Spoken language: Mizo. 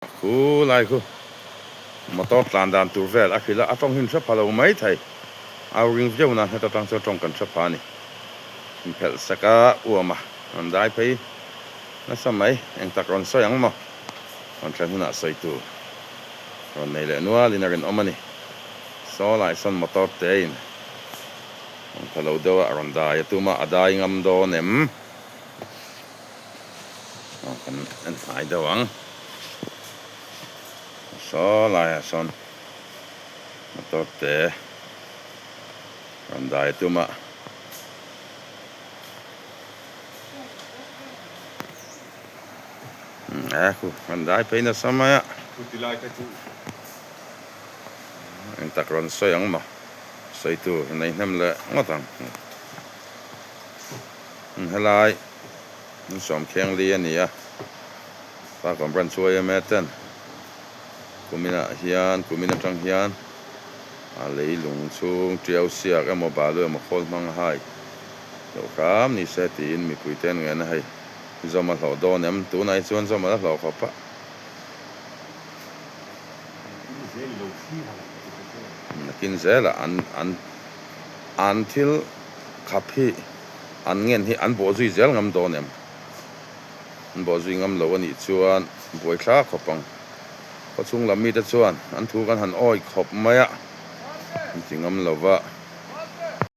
Khu lai khu motor tlan dan tur vel a hrilh a, a tawng hi an hre pha lo mai thei. Au ring viau nan heta tang chuan tawng kan hre pha a ni. Inphelh sek a uam a, rawn dai phei nasa mai. Eng tak rawn sawi ang maw? Rawn thlen hunah sawi tur rawn nei leh nualin a rinawm a ni. Saw lai sawn motor te in rawn pha lo deuh a, rawn dai a tum a, a dai ngam dawn em? Aw kan en hnai deuh ang. Saw laiah sawn motor te rawn dai tum a. E khu rawn dai phei nasa mai a. Eng tak rawn sawi ang maw? Sawi tur nei hnem leh ngawt ang. Helai Sawmthiangli a ni a, Parkawm Branch yma ten kuminah hian kumin atang hian a leilung chhung tiau siak emaw balu emaw khawl hmang a hai loh hram ni se tiin mipui te an ngen a hei zawm a hlawh dawn em tunah hi chuan zawm a la hlawh khawp a. Nakin zelah an an an thil khap hi An ngen hi an bawh zui zel ngam dawn em? An bawh zui ngam lo a nih chuan buai thla khawp ang. Khawchhung lam mite chuan an thu kan han awi khawp mai a, an ti ngam lo va.